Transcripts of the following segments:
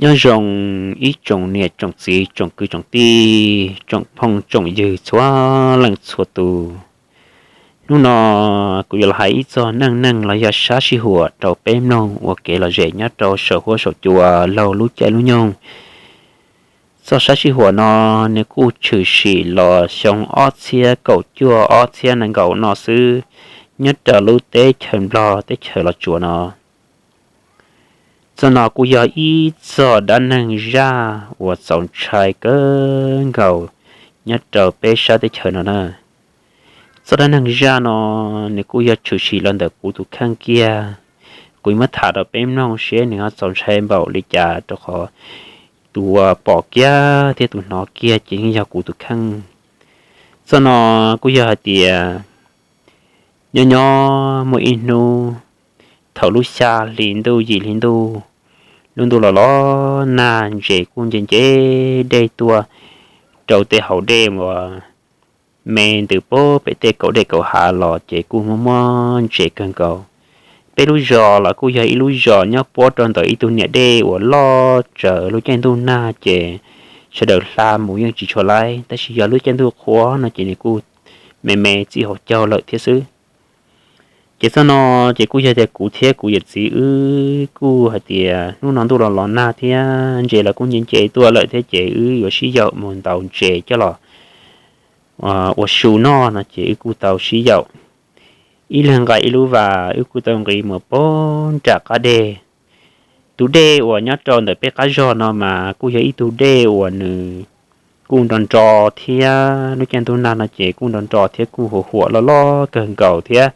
Nyob zoo ib tsoom niam tsoom txiv tsoom kwv tsoom tij tsoom phooj tsoom ywg txhua leej txhua tus. Hnub no kuv yuav los hais ib txog neej neeg los yog sab sij huam rau peb mloog ua kev lom zem nyob rau saum huab saum cua laug lub caij lub nyoog. Txoj sab sij huam no nws kuj tshwm sim los xyoo ob txhiab kaum cuaj ob txhiab nees nkaum no xwb, nyob rau lub teb chaws Nplog teb chaws Los Tsuas no. Txoj no kuj yog ib txoj dab neeg zaj uas txaus ntshai kawg nkaus nyob rau peb sab teb chaws no na. Txoj dab neeg zaj no nws kuj yog tshwm sim los ntawm kuv tus kheej kiag. Kuv muab tham rau peb mloog seb nws ho txaus ntshai npaum li cas, rau qhov tus uas pom kiag thiab tus hnov kiag ces yeej yog kuv tus kheej. Txoj no kuj yog hais tias nyob nyob muaj ib hnub, thaum lub xya hli ntuj yim hli ntuj, lub ntuj los los nag, ntses kuj nce nce dej tuaj rau tej hauv dej uas me ntws pem tej kaum dej kaum hav los ces kuj muaj muaj ntses kawg nkaus. Peb lub zos los kuj yog ib lub zos nyob puab rau ntawm ib tug niam dej uas loj tsawv, lub caij ntuj nag ces sawv daws hla mus yeej tsis tshua laib, tab sis yog lub caij ntuj qhuav no ces nws kuj me me txij hauv caug lawm thiab xwb. Ces txoj no ces kuj yog tias kuv thiab kuv yawm txiv wb kuj hais tias hnub no ntuj los los nag thiab ntses los kuj nce nce tuaj lawm thiab ces wb yuav sib yaum mus ntaus ntses coj los ua su noj no ces wb kuj tau sib yaum, ib leeg nqa ib lub vas, wb kuj tau nqis mus pem nram qab deg. Tus dej uas nyob rau ntawm peb qab zog no mas kuj yog ib tug dej uas nws kuj nro nro thiab, lub caij ntuj nag no ces kuj nro nro thiab kuj huam huam loj loj kawg nkaus thiab.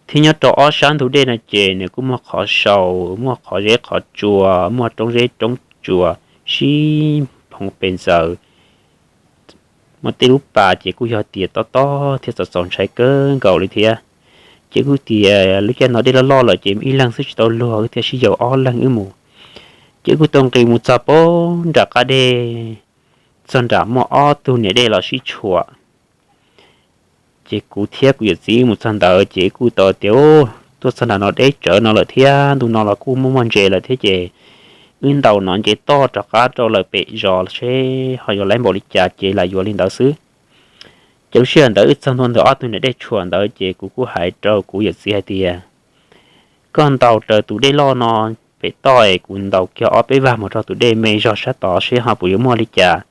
Thiab nyob rau ob sab ntug dej no ces nws kuj muaj qhov sau, muaj qhov zeb qhov tsua, muaj roob zeb roob tsua sib phoov pes ntxaws. Muaj tej lub pas ces kuj yog tias tob tob thiab txaus txaus ntshai kawg nkaus li thiab. Ces kuj tias lub caij no dej loj loj lawm ces ib leeg xwb tsis tau luag, wb thiaj sib yaum ob leeg wb mus. Ces kuj tau nqis mus txog pem nram qab deg, txog nram muaj ob tug niam dej los sib tshuam. Ces kuv thiab kuv yawm txiv mus txog ntawd ces kuj tau tias, tuaj txog nram no deb tsawv no lawm thiab, ntu no los kuj muaj muaj ntses lawm thiab ces wb ntaus no nce toj rov qab rau lawm pem zos seb ho yuav laib npaum li cas ces lam yuav li ntawd xwb. Ces lub sij hawm ntawd wb txog ntua ntawm ob tug niam dej tshuam ntawd ces kuv kuj hais rau kuv yawm txiv hais tias, koj ntaus raws tus dej loj no pem toj es kuv ntaus kiag ob peb vag mus rau tus dej me zog sab tod seb ho puas yuav muaj li cas.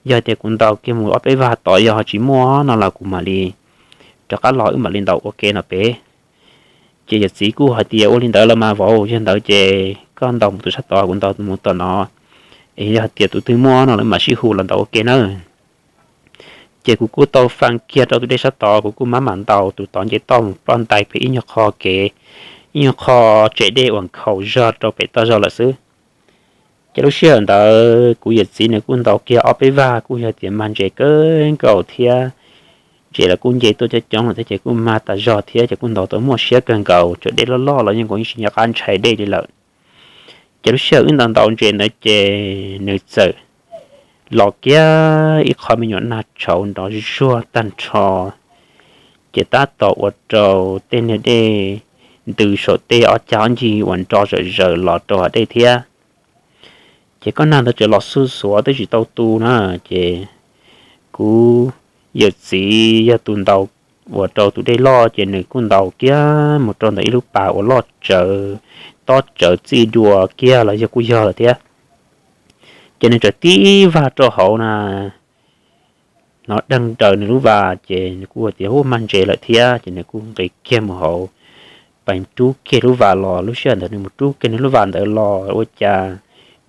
Yog tias kuv ntaus kiag mus ob peb vag tod yog ho tsis muaj no los kuv mam li rov qab los wb mam li ntaus ua ke no pem. Ces yawm txiv kuj hais tias, ua li ntawd los mas vauv, yog ntawd ces koj ntaus mus tus sab tod, kuv ntaus mus tom no, es yog hais tias tus twg muaj no lawv mam sib hu los ntaus ua ke nawb. Ces kuv kuj tau faa kiag rau tus dej sab tod, kuv kuj mam mam ntaus tus tod nce toj mus ploj ntais pem ib nyuag qho kev, ib nyuag qho tsem dej uas nkhaus zog rau pem toj zog lawm xwb. Ces lub sij hawm ntawd kuv yawm txiv nws kuj ntaus kiag ob peb vag, kuj yog tias mag ntses kawg nkaus thiab, ntses los kuj nce tuaj coob coob lawm thiab ces kuj mag tas zog thiab ces kuj ntaus tau muaj siab kawg nkaus, tsam dej loj loj los yeej nkaus yeej tsis nco qab ntshai dej li lawm. Ces lub sij hawm wb ntaus ntaus ntses ntawd ces nws txawm los kiag ib qho me nyuam nag tshauv nrov zuag tag nrho, ces tab tom ua rau tej niag dej ntws saum tej ob cag ob ncig uas nro zawm zaws los rau hav dej thiab. Ces kob nag ntawd txawm los xuj xuav twb tsis tau tu na, ces kuv yawm txiv yog tus ntaus ua rau tus dej loj, ces nws kuj ntaus kiag mus rau ntawm ib lub pas uas loj tsawv, tob tsawv txij dua kiag los yog kuj yog lawm thiab. Ces nws txawm tib vag rau hauv na, hnov deeg raws nws lub vas, ces nws kuj tias, ub, mag ntses lawm thiab, ces nws kuj nqis kiag mus hauv, pais rub kiag lub vas los. Lub sij hawm ntawd nws mus rub kiag nws lub vas ntawd los ua cas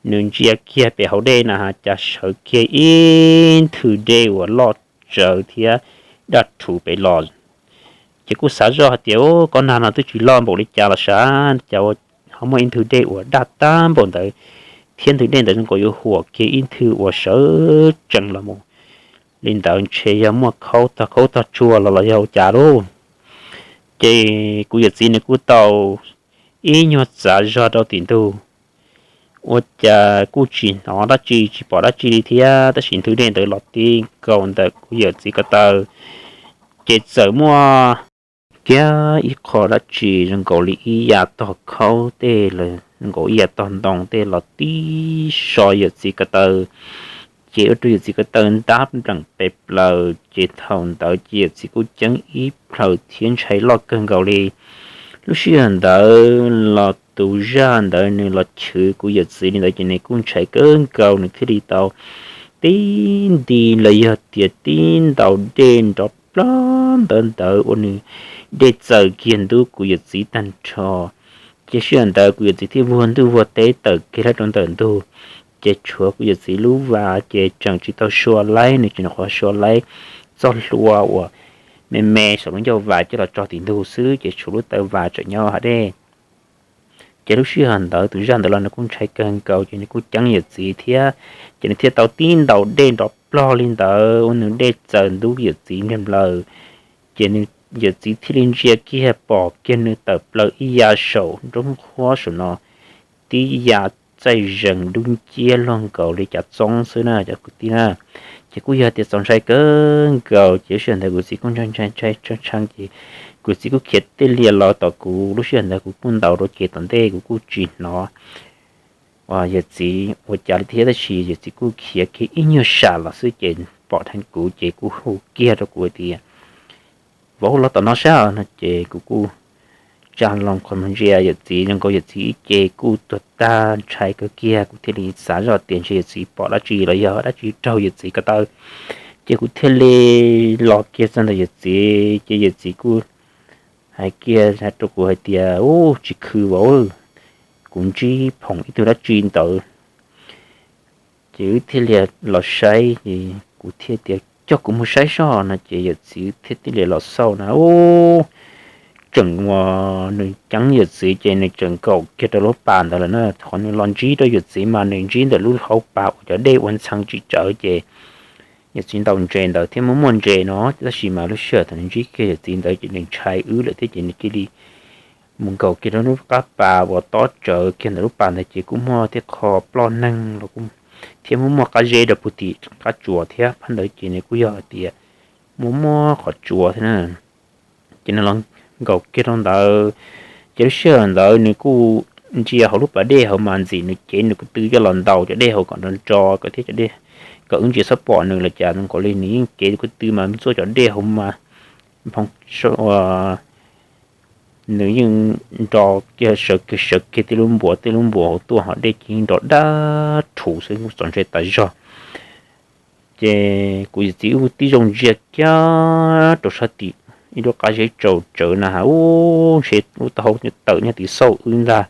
nws ntsia kiag pem hauv dej na cas sawv kiag ib nthwv dej uas loj tsawv thiab daj rhuv pem los. Ces kuj xav zoj hais tias, ub, kob nag no twb tsis loj npaum li cas los sav, cas ho muaj ib nthwv dej uas daj tag npaum ntawd, thiab nthwv dej ntawd zoo nkaus yuav huam kiag ib nthwv uas sawv tsees los mus li ntawd, ntshe yog muaj khaub tog khaub tog tsua los los yog ua cas lauj. Ces kuv yawm txiv nws kuj tau ib nyuag txav zog rau tim ntug, ua cas kuj tsis hnov dab tsi tsis pom dab tsi li thiab, tab sis nthwv dej ntawd los ti nkaus ntawm kuv yawm txiv ko taw, ces txawm muaj kiag ib qho dab tsi zoo nkaus li ib yam tog khaub tej lawm nkaus ib yam tog ntoo tej los tib so yawm txiv ko taw, ces ua rau yawm txiv ko taw ntab npleem pes plaws. Ces thaum ntawd ces yawm txiv kuj ceeb ib plhaw thiab ntshai loj kawg nkaus li. Lub sij hawm ntawd los tus zaj ntawd nws los chwv kuv yawm txiv li ntawd ces nws kuj ntshai kawg nkaus, nws thiaj li tau tib nti los yog tias tib ntaus dej nrov plog ntawd ntawd ua nws dej txaws kiag ntub kuv yawm txiv tag nrho. Ces sij hawm ntawd kuv yawm txiv thiaj vuag ntuj vuag teb tawm kiag lawm rau ntawm ntug, ces tshuav kuv yawm txiv lub vas ces tseem tsis tau sua laib, nws tseem nyuam qhuav sua laib txoj hlua uas me me saum lub ncauj vas coj los tso tim ntug xwb, ces tshuav lub taw vas tseem nyob hav dej. Ces lub sij hawm ntawd tus zaj ntawd los nws kuj ntshai kawg nkaus, ces nws kuj ceeb yawm txiv thiab, ces nws thiaj tau tib ntaus dej nrov plog li ntawd ua nws dej txaws ntub yawm txiv nplaws. Ces yawm txiv thiaj li ntsia kiag pom kiag nws tawm plaws ib ya saum nruab nqhuab saum no, tib ya txaij zees dub nciab luag nkaus li cav txoob xwb na cov kwv tij na. Ces kuj yog tias txaus ntshai kawg nkaus, ces lub sij hawm ntawd kuv txiv kuj ntshai ntshai ntshai tshee, ces kuv txiv kuj khiav tij lias los tom kuv. Lub sij hawm ntawd kuv kuj ntaus rau ces tom ntej kuv kuj tsis hnov yawm txiv ua cas li thiab, tab sis yawm txiv kuj khiav kiag ib nyuag sam los xwb ces pom dheev kuv ces kuj hu kiag rau kuv tias, vauv, los tom no saib no. Ces kuv kuj tsa loo qhov muag ntsia yawm txiv, zoo nkaus yawm txiv ib ce kuj tuag tag ntshai kawg kiag, kuv thiaj li xav zoj tias ntshe yawm txiv pom dab tsi los yog dab tsi raug yawm txiv ko taw. Ces kuv thiaj li los kiag txog ntawm yawm txiv, ces yawm txiv kuj hais kiag rau kuv hais tias, u, tsis khw vauv, kuv ntsib phoom ib tug dab tsi ntawd. Ces wb thiaj li los saib, ces kuv thiaj tias coj kuv mus saib soj no, ces yawm txiv thiaj tij li los xauj na, u, tseem uas nws ceeb yawm txiv ces nws tseem nkaum kiag rau lub pas ntawd lawm na. Qhov nws los ntsib rau yawm txiv mas nws ntsib ntawm lub hauv pas uas cov dej ua ntxhee tsis tsawv, ces yawm txiv ntaus ntses ntawd thiab muaj muaj ntses no, tab sis mas lub sij hawm thaum nws ntsib kiag yawm txiv ntawd ces nws ntshai wb lawm thiab, ces nws cia li mus nkaum kiag rau lub qab pas uas tob tsawv kiag ntawm lub pas ntawd, ces kuj muaj tej qho ploj neeg los thiab muaj muaj qab zeb rau puag tim qab tsuas thiab. Phab ntawd ces nws kuj yog hais tias muaj muaj qhov tsuas thiab na. Ces nws los nkaum kiag rau ntawd, ces lub sij hawm ntawd nws kuj ntsia hauv lub pas dej hauv mas ntxim nws cev nws ko tw coj los ntaus cov dej hauv kom nrov nro kom thiab cov dej, kom wb ntsia txhob pom nws los cas, nws nkaus li nws yeej cev ko tw mas ntxuaj cov dej hauv mas nws yeej nrov kiag sawv kiag sawv kiag tej lub npuas tej lub npuas hauv tuaj hov dej ces yeej nrov dab rhuv xwb, txaus ntshai tas zog. Ces kuv yawm txiv wb tib zoo ntsia kiag rau sab tim ib lub qab zeb tsaus tsawv na has, u, ntshe lub taub hau tawm nyob tim xauj wb ntag.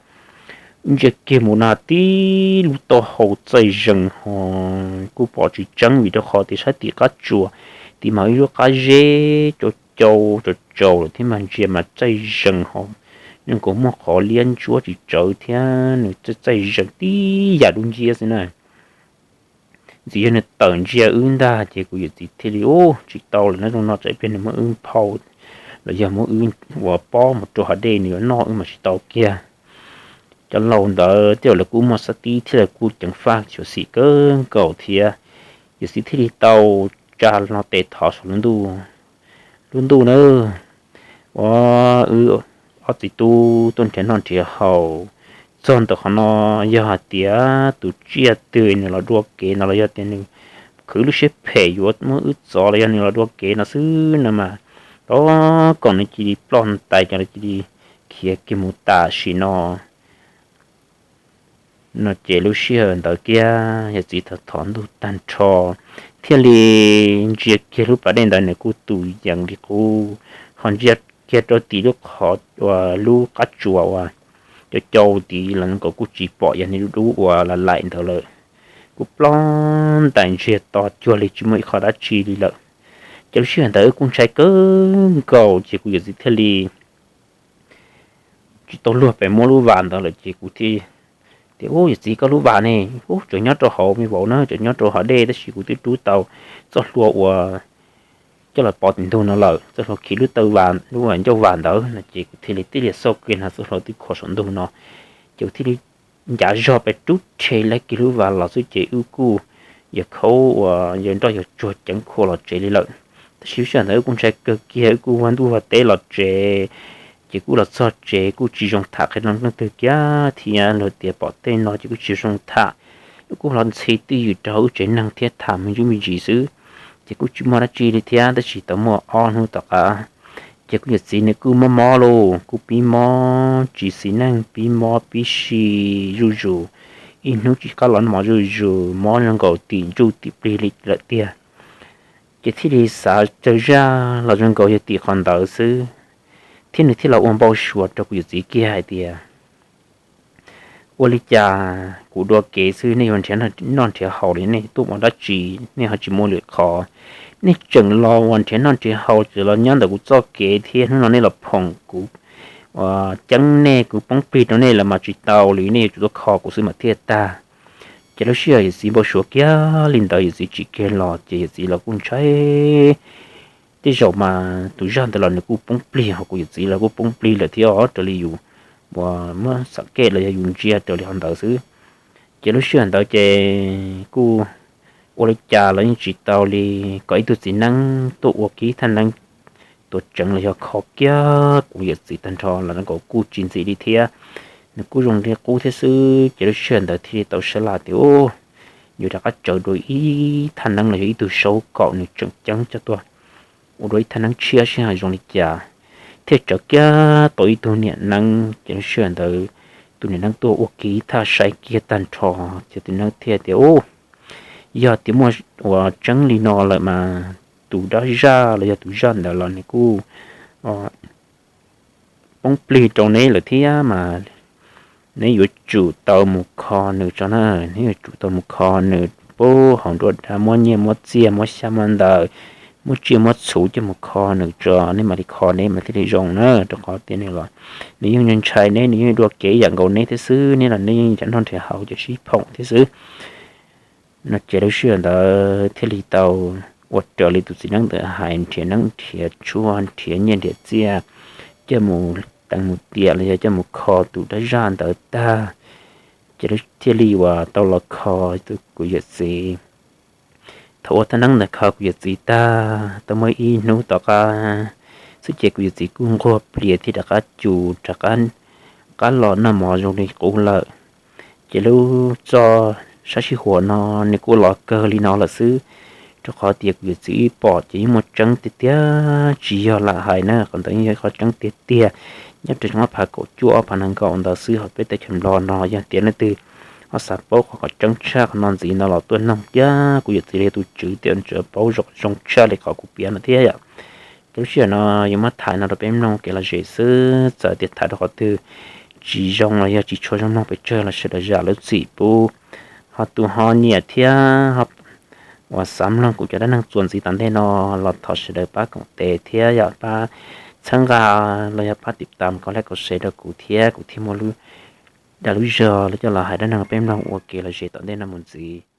Ntsia kiag mus na tib lub taub hau txaij zees ho kuj pom tsis tseeb vim rau qhov tias sab tim qab tsuas tim mas ib lub qab zeb cau cau tsaus tsaus lawm thiab mas ntsia mas txaij zees ho nws kuj muaj qhov liab ntsuab tsis tsawv thiab nws txaij zees tib yam dub nciab xwb na. Ntxim yog nws tawm ntsia wb ntag ces kuv yawm txiv thiaj li, u, tsis tau lawm na, zoo no tsam ib pliag nws muab wb nphau los yog muab wb ua pob mus rau hav dej nws yuav noj wb mas tsis tau kiag. Cov laus ntawd tej zaum lawv kuj muaj xab tib thiab lawv kuj ceev faj xyuam xim kawg nkaus thiab. Yawm txiv thiaj li tau tsa hlo tes thov saum lub ntuj, lub ntuj na, ua wb ob txiv tub tuaj nrhiav noj nrhiav haus txog ntawm qhov no, yog hais tias tus tsiaj twg nws los dua kev no los yog tias nws khwv lub siab phem yuav muab wb txov los yog nws los dua kev no xwb no mas, rov kom nws cia li ploj ntais, cov nws cia li khiav kiag mus tam sim no. No ces lub sij hawm ntawd kiag yawm txiv thov thov ntuj tag nrho, thiaj li ntsia kiag lub pas dej ntawd nws kuj tus yees li qub, ho ntsia kiag rau tim lub qhov uas lub qab tsuas uas cau cau tid los nkaus kuj tsis pom yog nws lub dub uas lam laim ntawd lawm, kuj ploj ntais ntsiag to cuag li tsis muaj ib qho dab tsi li lawm. Ces lub sij hawm ntawd wb kuj ntshai kawg nkaus ces kuv yawm txiv thiaj li tsis tau luag pes muab lub vas ntawd lawm ces kuv thiaj tias, u, yawm txiv, koj lub vas ne, u, tseem nyob rau hauv me vauv na, tseem nyob rau hauv dej tab sis kuv twb rub tau txoj hlua uas coj los pov tim ntug no lawm, txoj hlua khi lub taw vas lub ncauj vas ntawd no ces kuv thiaj li tib li xauj kiag no txoj hlua twb kho saum ntug no, ces kuv thiaj li ncav zog pes rub rhe laib kiag lub vas los xwb ces wb kuj yog khaub uas yog nroj yog tsuag ceev khua los tsev li lawm. Tab sis lub sij hawm ntawd wb kuj ntshai kawg kiag, wb kuj vag ntuj vag teb los tsev, ces Ces kuj los txog tsev kuj tsis zoo tham qhia rau leej twg kiag thiab, luag tias pom tej no ces kuj tsis zoo tham. Wb kuj los ntxhi twj ywm rau wb tsev neeg thiab tham me ntsis me ntsis xwb, ces kuj tsis muaj dab tsi li thiab. Tab sis tau muaj ob hnub tom qab, ces kuv yawm txiv nws kuj mob mob lauj, kuj pib mob tsis xis neej, pib mob pib si zuj zus. Ib hnub tsis qab los noj mov zuj zus, mob zoo nkaus tim ntsuj tim plig li lawm tiag. Ces thiaj li xav tsawg zaj los zoo nkaus yog tim qhov ntawd xwb, thiab nws thiaj los ua npau suav rau kuv yawm txiv kiag hais tias, ua li cas kuv dua kev xwb nej yuav nrhiav noj nrhiav haus li, nej tuaj ua dab tsi, nej ho tsis muaj lwm qhov, nej tseem los ua nrhiav noj nrhiav haus, tseem los nyob ntawm kuv txoj kev thiab hnub no nej los phoom kuv, ceeb nej, kuv poob plig rau nej lawm mas tsis tau li, nej yuav tsum tuaj kho kuv xwb mas thiaj tag. Ces lub sij hawm yawm txiv npau suav kiag li ntawd yawm txiv tsim kiag los ces yawm txiv los kuj ntshai. Tej zaum mas tus zaj ntawd los nws kuj poob plig, ho kuv yawm txiv los kuj poob plig lawm thiab os, raws li yus uas muab xam kej los yog yus ntsia raws li qhov ntawd xwb. Ces lub sij hawm ntawd ces kuj ua li cas los yeej tsis tau li, kom ib tug txiv neeb tuaj ua kiag thaj neeb tuav tseev los yog kho kiag kuv yawm txiv tag nrho los nkaus kuj tsis ntxim li thiab. Nws kuj zoo li qub thiab xwb, ces lub sij hawm ntawd thiaj li tau sab laj tias, yuav rov qab tsawv dua ib thaj neeb los yog ib tug saub kom nws tseem ceeb coj tuaj ua dua ib thaj neeb tshiab seb ho zoo li cas, thiaj tsawv kiag tau ib tug niam neeb. Ces lub sij hawm ntawd tus niam neeb tuaj ua kiag ib thaj saib kiag tag nrho, ces tus neeb thiaj tias, yog tias muaj uas tseeb li no lawm mas tus dab zaj los yog tus zaj ntawd los nws kuj poob plig rau neb lawm thiab mas neb yuav tsum tau mus kho nws tso na, neb yuav tsum tau mus kho nws pub hauv nruab dab, muab nyiaj muab txiaj muab xyab muab ntawv, muab tsiaj muab txhu coj mus kho nws tso, neb mam li kho neb mam thiaj li zoo na, rau qhov tias nws los nws yeej ntshai neb, nws yeej dua kev ib yam nkaus neb thiab xwb, neb los neb yeej nrhiav noj nrhiav haus ces sib phoom thiab xwb. No ces lub sij hawm ntawd thiaj li tau ua raws li tus txiv neeb ntawd hais, nrhiav neeb nrhiav tshuaj, nrhiav nyiaj nrhiav txiaj, coj mus teev mus tiam los yog coj mus kho tus dab zaj ntawd tag, ces thiaj li uas tau los kho kuv yawm txiv. Thaum ua thaj neeb ntawd kho kuv yawm txiv tag, tau muaj ib hnub tom qab xwb ces kuv yawm txiv kuj nquag plias thiab rov qab cus rov qab los noj mov zoo li qub lawm. Ces lub txoj sab sij huam no nws kuj los kawg li no lawm xwb, rau qhov tias kuv yawm txiv wb pom ces yeej muaj tseeb tiag tiag, tsis yog lam hais na, qhov ntawd yeej yog qhov tseeb tiag tiag. Nyob rau xyoo ob phav kaum cuaj ob phav nees nkaum ntawd xwb hauv peb teb chaws Nplog no, yog tias leej twg ho xav paub qhov kom tseeb tshaj qhov no ntxiv no los tuaj noog kiag kuv yawm txiv li tus tswv tias nws paub zoo tshaj li qhov kuv piav no thiab yom. Ces lub sij hawm no yuav muab tham no rau peb mloog kev lom zem xwb, txawm tias tham rau qhov twg tsis zoo los yog tsis tshua zoo mloog pes tsawg los sawv daws zam lub txim pub. Ho tus ho nyiam thiab uas xav mloog kuv cov dab neeg txuas ntxiv tom ntej no los thov sawv daws pab koom tes thiab yom, pab txhawb nqa los yog pab tim tam kom laj kom se rau kuv thiab kuv thiaj muaj lub dag lub zog los coj los hais dab neeg peb mloog ua kev lom zem tom ntej no mus ntxiv.